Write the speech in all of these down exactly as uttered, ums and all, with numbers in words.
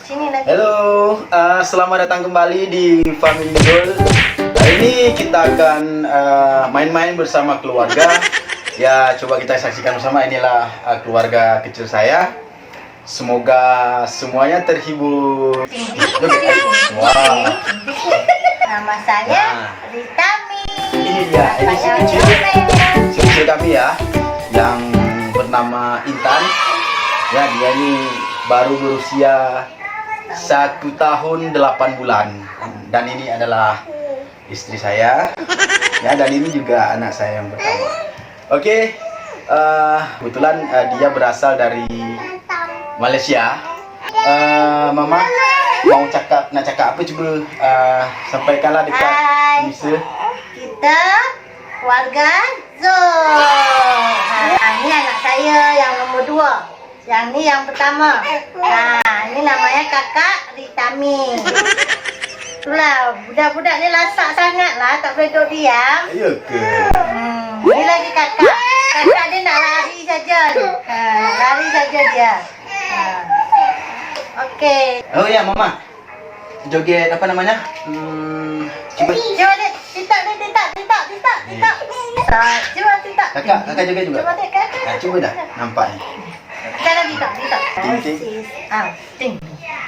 Sini lagi. Halo, uh, selamat datang kembali di Family Goal. Hari ini kita akan uh, main-main bersama keluarga. Ya, coba kita saksikan bersama. Inilah uh, keluarga kecil saya. Semoga semuanya terhibur. Wah. Nama saya Nah. Ritami. Ini dia, ini si kecil, si kecil kami ya, yang bernama Intan. Ya, dia ini baru berusia satu tahun delapan bulan. Dan ini adalah istri saya. Ya, dan ini juga anak saya yang pertama. Oke, eh, kebetulan eh, dia berasal dari Malaysia. Eh, Mama mau cakap, nak cakap apa, cuba eh, sampaikanlah dekat Hai. Pemirsa. Kita keluarga Zul. Ha, ini anak saya yang nombor dua. Yang ni yang pertama. Ha, ini namanya kakak Ritami. Itulah, budak-budak ni lasak sangat lah, tak boleh duduk diam. Ya ke? Hmm, ni lagi kakak. Kakak dia nak lari saja ni. Ha, nak lari saja dia. Ha. Okey. Oh ya, Mama. Joget apa namanya? Hmm, cuba. Cuba dek, titak dek, titak, titak, titak, titak. Ah, cuba titak. Kakak, kakak joget juga. Cuba dek, kakak. Ah, cuba dah. Nampak ni. Kakak dah titak, titak. Ting, ting. Ah, ting.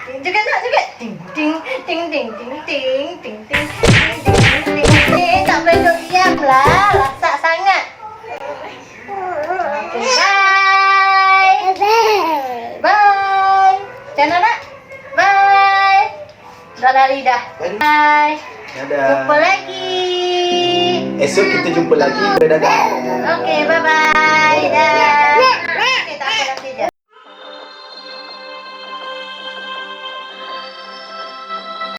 Ting, joget tak, joget. Ting, ting, ting, ting, ting, ting, ting, ting, ting, ting, ting. Eh, tak boleh duduk diam lah. Lasak sangat. Okey, bye. Bye. Macam mana, nak? Bye. Dah lari dah. Lari. Bye. Dadah. Jumpa lagi. Esok kita jumpa lagi. Dadah. Okey, bye-bye. Dah.